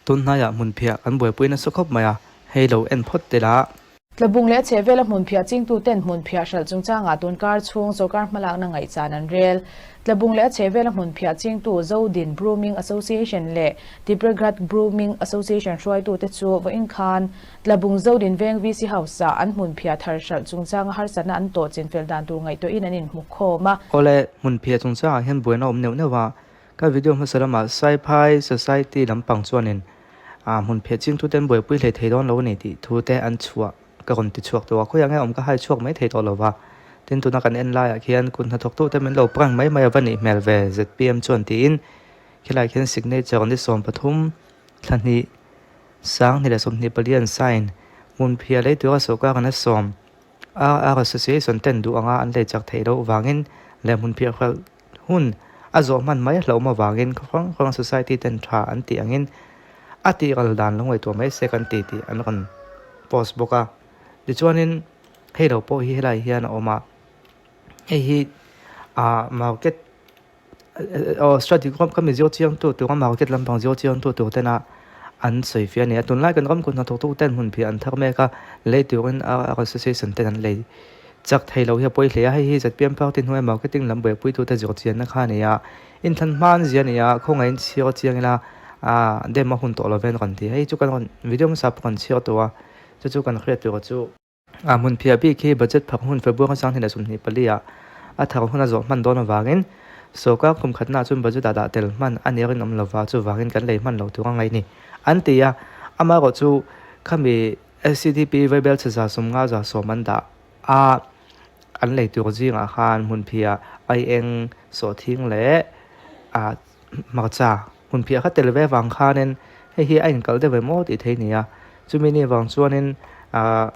Tun hnaiah hmunphiah kan buaipui nasa khawp mai a, hei lo en phawt tel a. Tlabung leh a chhehvela hmunphiah chingtuten hmunphiah hralh chungchangah tunkar chhung sawrkar hmalakna ngaihchan an rel. Tlabung leh a chhehvela hmunphiah chingtu Zodin Brooming Association leh Tipreghat Brooming Association hruaitute chu vawiin khan Tlabung Zodin Veng VC House-ah an hmunphiah thar hralh chungchanga harsatna an tawh chinfel dan tur ngaihtuahin an inhmukhawm a. Awle, hmunphiah chungchangah hian buaina awm neuh neuh a, Ka video hmasa lamah Saiphai Society lampang chuanin ah hmun phe chingtute an buaipui hlei thei dawn lo a ni tih thu te an chhuah ka rawn ti chhuak tawh a, khawiah nge awm ka hai chhuak mai thei tawh lo va. Tin tuna kan en laiah khian kut hnathawktute min lo prank mai mai a va nih hmel ve zpm chuan tiin khilaiah khian signature ni 13 thla hnih 2024 an sign hmun phiah lei tura sawrkar an a sawm RR Association ten duh anga an lei chak theih loh vangin leh hmun phiah hralh Hun a zawh hman mai hlauhma avangin khaw hrang hrang society ten tha an tih angin a tih ral dan lo ngaihtuah mai se kan ti tih an rawn post bawk a. Tichuanin hei lo pawh hi helai hian a awm a, hei hi ah market aw strategy ka mi zir chiang tu tur a market lampang zir chiang tu tur tena an sawi fiah a ni a. Tunlai kan ram kut hnathawk tu ten hmun phiah an thar mek a, lei turin a association ten an lei. Chak thei lo hi a pawi hle a, hei hi zpm party hnuaia marketing lam buaipuitute zawh chianna kha a ni a, inthlan hma an zia a ni a, khawngaihin chhiar chiang ila aah dem a hun tawh lo ve an rawn ti. Hei chu kan rawn video hmasa pawh kan chhiar tawh a, chu chu kan hriat tur chu. A hmun phiah bik hi budget phak hun February 2024 ah a thar hun a zawh hman dawn avangin sawrkar kum khatnaah chuan budget ah dah tel hman a nih rinawm lova, chuvangin kan lei hman lo tur a ngaih ni an ti a, amaherawh chu khami SCDP Vaibel chhe 150 110 an dah a, an lei tur zingah khan hmunphiah aieng sawhthing leh ah hmarcha hmunphiah kha tel ve avang khanin hei hi a inkal deuh em aw tih theih a ni a, chumi ni avang chuanin ah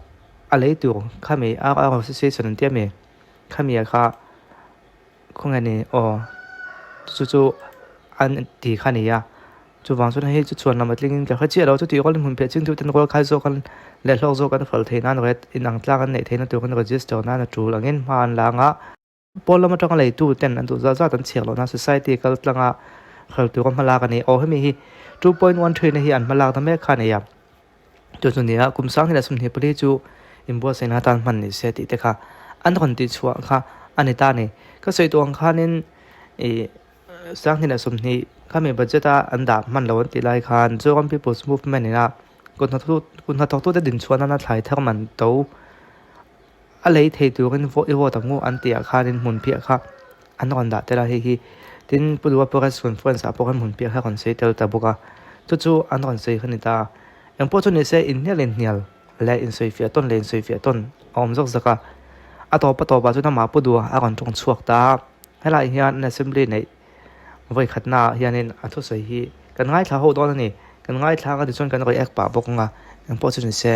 a lei tur khami RR Association an tia mi khami ah kha khawnge ni aw chu chu an ti kha a ni a. Chuvang chuan hei chu chhuan lam a tlingin ka hre chiah lo, chutih rualin hmun peh ching deuh ten rual khai zawk an leh hlawk zawk an fal theih nan red inang tlak an neih theihna turin register nan a tul angin hma an la anga. Pawl lam atanga leitu ten an duh zat zat an chhiar loh nan society kal tlanga hrel tura hma lak a ni. Aw hemi hi 2.13 na hi an hma lakna mek kha a nei a, chu chu nia kum 2024 chu inbuatsaihna atan hman ni se tih te kha an rawn tihchhuah kha a ni ta a ni. Ka sawi tawh ang khanin ih. 2020 khami budget a an dah hman lo an tih lai khan Zoram People's Movement ina kut hnathawktute din chhuah nana thlai thar man to a lei thei turin i vote ang u an tih ah khanin hmun phiah kha an rawn dah tel a hei hi tin Pu Duha Press Conference ah pawh khan hmun phiah kha a rawn sawi tel ta bawk a chu chu an rawn sawi kha a ni ta engpawh chu ni se inhnial inhnial leh insawifiah tawn leh insawifiah tawn a awm zawk zawk a a tawp a tawpah chuan amah Pu Duha a rawn tawng chhuak ta a. Helaiah hian an assembly neih vawi khatnaah hianin a thusawi hi kan ngaithla ho dawn a ni. Kan ngaithla ang a tichuan kan react pah bawk ang a, engpawh chu ni se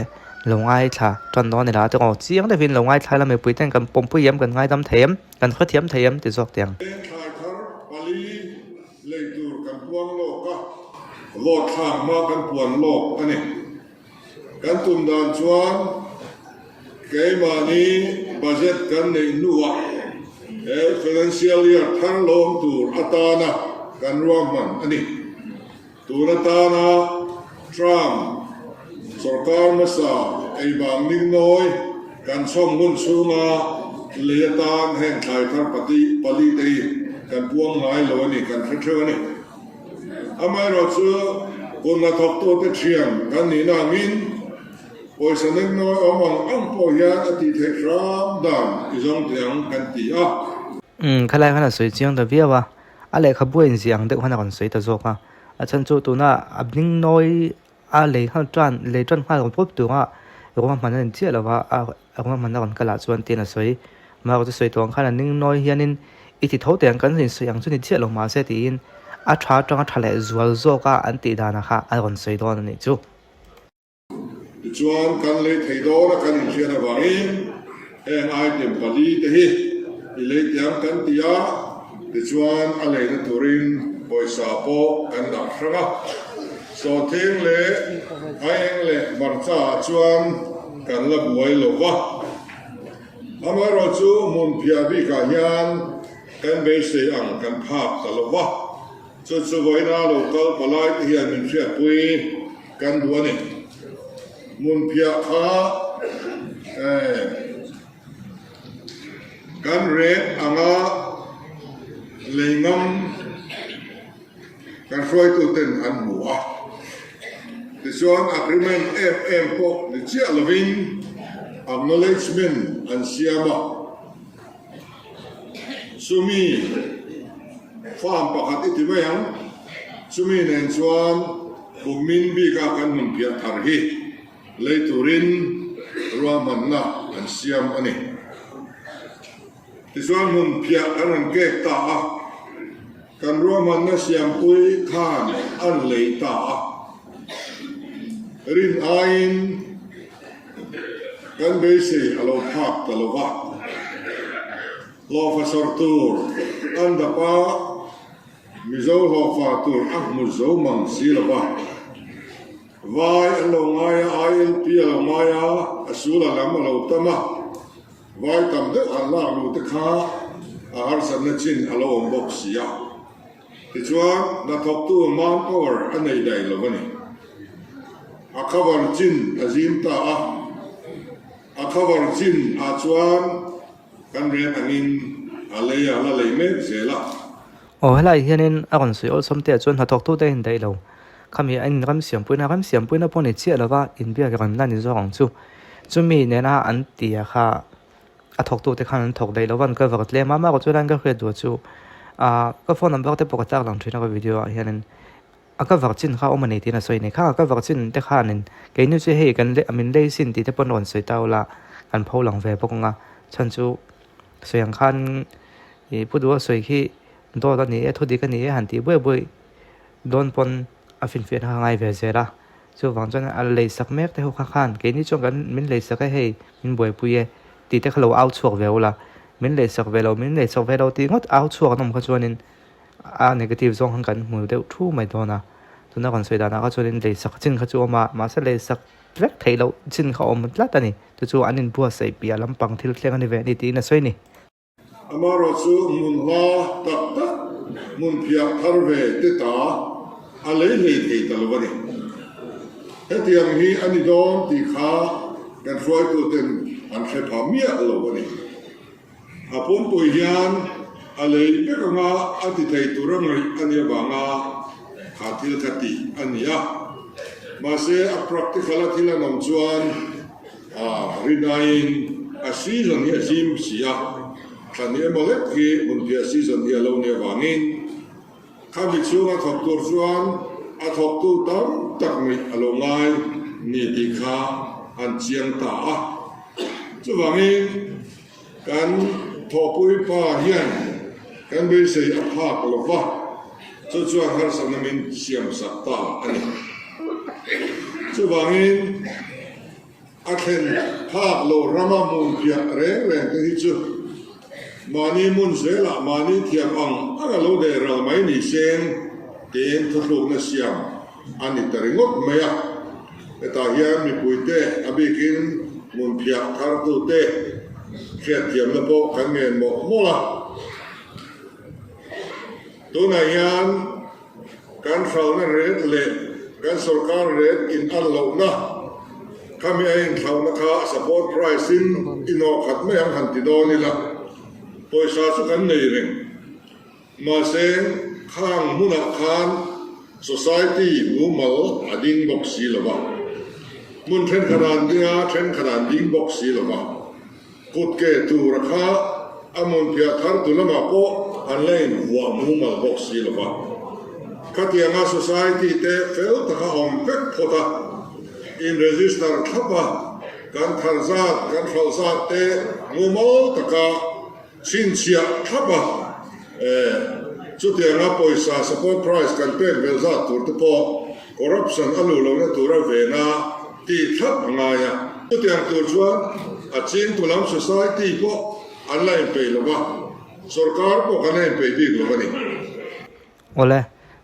lo ngaithla tan dawn a ni lah te aw chiang deuhin lo ngaithla ila mipui ten kan pawmpui em kan ngaidam thei em kan hrethiam thei em ti zawk teh ang. Thlai thar pali lei tur kan puang lawk a, vote thlak hma kan puan lawk a ni. Kan tum dan chuan keimahni budget kan neih hnuah he financial year thar lawm tur atana kan ruahman a ni. Tun atana Trump sorkar hmasa eibang ningnawi kan chhawm hun chhunga lei atan heng thlai thar pati pali te hi kan puang ngai lo a ni, kan hre theuh a ni. Amaherawhchu, kut hnathawktute thian kan nihna angin pawisa nengnawi awm ang ang pawh hian a tih theih hram dan i zawng teh ang kan ti a. Umm, khalai khan a sawi chiang ta viau a, a lehkhabu a inziah ang deuh khan a rawn sawi ta zawk a, a chhan chu tuna a bningnawi a lei nghal tan, lei tan nghal rawn pawp tura ruahman a ni chiah lo va, a ruahman a rawn kal ah chuan tiin a sawi. Amaherawhchu sawi tawh ang khan a ningnawi hianin i ti tho teh ang kan insawi ang chu ni chiah lo mahse tiin a tha atanga tha leh zual zawk a an tih danah kha a rawn sawi dawn a nih chu. Tichuan kan lei thei dawn a kan inhriat avangin heng item pali te hi i lei teh ang kan ti a, tichuan a leina turin pawisa pawh kan dah hrang a. Sawhthing leh aieng leh hmarcha ah chuan kan la buai lo va. Amaherawhchu hmunphiah bikah hian kan beisei ang kan phak ta lo va, chu chu vawiina lo kal palai te hian min hriatpui. kan duh a ni. Hmunphiah kha kan rek anga lei ngam kan hruaituten an hmu a. Tichuan agreement em em pawh ni chiah lovin acknowledgement an siam a. Chumi farm pakhat i ti mai ang, chumi nen chuan kummin bika kan hmunphiah thar hi lei turin ruahmanna an siam a ni. Tichuan hmunphiah kan rawn kek ta a, kan ruahmanna siampui khan an lei ta a, rin aiin Kan beisei a lo phak ta lo va, hlawhfa sawr tur an dap a, Mizo hlawhfa tur a hmu zo mang si lo va. Vai an lo ngai a, ILP a lo ngai a, a sul a lam a lo tam a, vai tam deuh an lak luh te kha a harsatna chin a lo awm bawk si a. Tichuan, hnathawktu manpower a nei daih lo a ni. A cover chin a zim ta a, a cover chin ah chuan kan ren angin a lei a la lei mek zel a. Aw helai hianin a rawn sawi awlsam te ah chuan hnathawktute a indaih lo. Khami a in ramsiampuina, ramsiampuina pawh ni chiah lova inbiak remna ni zawk ang chu. Chumi nena an tia kha a thawktute khan an thawk daih lo va an cover tlem a, amaherawhchu chuan ka hriat duh chu ah ka phone number te pawh ka tar lang thin a ka video ah hianin a cover chin kha awm a ni tiin a sawi a ni kha a cover chin te khanin keini chu hei kan min lei sin tih te pawh an rawn sawi ta ula kan pho lang ve bawk ang a chhan chu sawi ang khan ih pu duha sawi khi dawt a ni e thudik a ni e han tih buai buai dawn pawn a finfiahna kha a ngai ve zel a. Chuvang chuan a lei sak mek te ho kha khan keini chuan kan min lei sak e hei min buaipui e tih te kha lo au chhuak ve ula, min lei sak ve lo min lei sak ve lo tih ngawt au chhuak an awm kha chuanin a negative zawng khan kan hmu deuh thu mai dawn a, tuna kan sawi danah kha chuanin lei sak chin kha chu a awm a mahse lei sak vek theih loh chin kha a awm tlat a ni chu chu an inbuatsaih piah lampang thil thleng a ni ve a ni tiin a sawi a ni. Amaherawhchu hmun hla tak tak hmun phiah thar ve te ta a lei hlei thei ta lo a ni. Hetiang hi a ni dawn tih kha kan hruaituten an hre pha miah lo a ni. A pumpui hian a lei vek anga a ti thei tur a ngaih a nih avanga kha thil kha tih a ni a. Mahse a practical a thil an awm chuan A rinaiin a season hi a zim si a, thlan emaw lek hi hmunphiah season hi a lo nih avangin khami chhunga thawk tur chuan a thawktu tam tak ngaih a lo ngai ni tih kha an chiang ta a. Chuvangin kan thawhpui pa hian kan beisei a phak lo va, chu chuan harsatna min siamsak ta a ni. Chuvangin. A thlen phak lo rama hmunphiah reng reng te hi chu mahni hmun zelah mahni thiam ang ang a lo deh ral mai ni seng tiin thuthlukna siam a ni ta ringawt mai a. Hetah hian mipuite a bikin hmunphiah thartute hriatthiamna pawh kan ngen mawlh mawlh a. Tunah hian Kan hralhna ret leh kan sorkar ret in an lohna khami a inthlauhna kha support price in i nawh khat mai ang han ti dawn ila, pawisa chu kan nei reng. Mahse, khang hmunah khan society mumal a ding bawk si lo va, hmun thenkhat an ding a, thenkhat an ding bawk si lo va. Kut ke tura kha a hmunphiah thar tu lamah pawh an la invuah mumal bawk si lo va. Khatianga society te fel taka awm vek phawt a, in register thlap a, kan thar zat, kan hralh zat te mumal taka chhinchhiah thlap a, chutianga pawisa support price kan pek belh zat tur te pawh corruption a luh lohna tura vena tih thlap a ngai a. Chutiang tur chuan a chingtu lam society pawh an la inpeih lo va, sorkar pawh kan la inpeih bik lo a ni. Awle,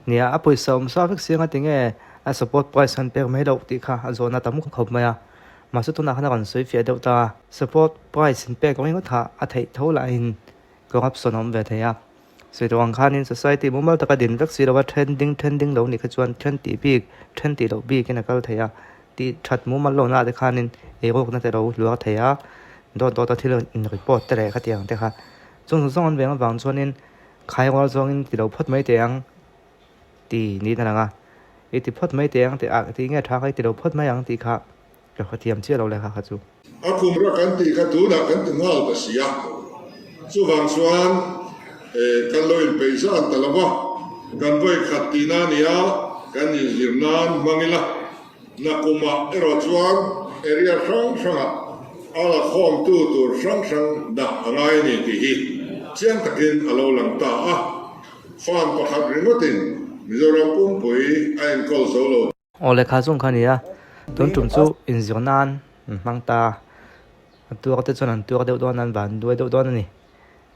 nia a pawisa awm sa vek siang a tinge a support price han pek mai loh tih kha a zawhna tam khawp mai a. Mahse tunah khan a rawn sawi fiah deuh ta a, support price in pek ringawt kha a theih tho lahin corruption a awm ve thei a. Sawi tawh ang khanin society mumal taka din vek si lova then ding then ding lo nih kha chuan then tih bik then tih loh bikin a kal thei a, tih that mumal lohna ah te khanin eirawkna te lo hluar thei a, dawt dawt a thil in report te leh khatiang te kha chung zawng zawng an veng avang chuanin khai rual zawngin ti lo phawt mai teh ang ti niin a lang a, i ti phawt mai teh ang tih ah tih nge tha kha i ti lo phawt mai ang tih kha ka hrethiam chiah lo lehkha kha chu. A kum ra kan tih kha tunah kan ti nghal ta si a, chuvang chuan kan lo inpeih zan ta lo va, kan vawi khat tihna a nia, kan inzir nan hmang ila, nakumah erawh chuan area hrang hrangah a la khawmtu tur hrang hrang dah a ngai a ni tih hi chiang takin a lo lang ta a, farm pakhat ringawtin Mizoram pumpui a enkawl zo lo. Aw lehkha chung kha a ni a, tun tum chu inzir nan an hmang ta a, a tuar te chuan an tuar deuh dawn a, an van duai deuh dawn a ni.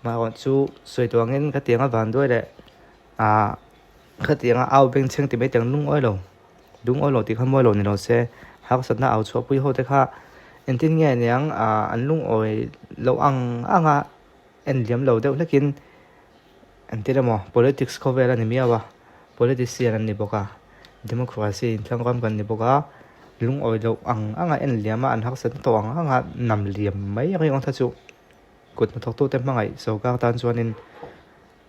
Mahrawh chu sawi tur angin khatianga van duai leh ah khatianga au bengchheng ti mai te ang lungawi lo, lungawi lo tih kha mawi lo ni lo se, harsatna au chhuahpui ho te kha engtin nge niang ah an lungawi loh ang ang a en liam lo deuh hlekin Engtir emaw politics khawvel a ni miau a, politician an ni bawk a, democracy inthleng ram kan ni bawk a, lungawi loh ang anga en liam a, an harsatna tawh ang anga nam liam mai ringawt kha chu kut hnathawktute hmangaih sawrkar tan chuanin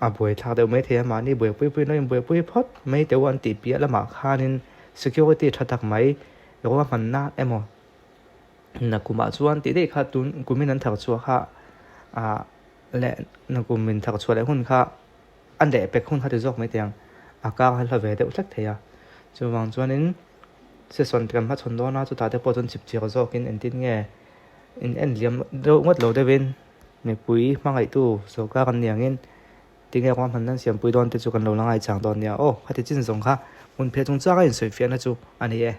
a buaithlak deuh maithei a, mahni buaipui pui in lo inbuaipui phawt mai teuh an tih piah lamah khanin security tha tak mai ruahmanna emaw nakumah chuan tih daih kha tun kumin an thar chhuah kha ah. Leh nakum min thak chhuah leh hun kha a leh pek hun kha ti zawk mai teh ang, a kar a hla ve deuh hlek thei a. Chuvang chuanin session kan hmachhawn dawn a, chutah te pawh chuan chip chiar zawkin engtin nge in en liam deuh ngawt lo deuhin mipui hmangaihtu sawrkar an ni angin tinge ruahman nan siampui dawn te chu kan lo la ngaichang dawn nia aw. Khati chin zawng kha hmun pheh chungchanga insawifiahna chu a ni e.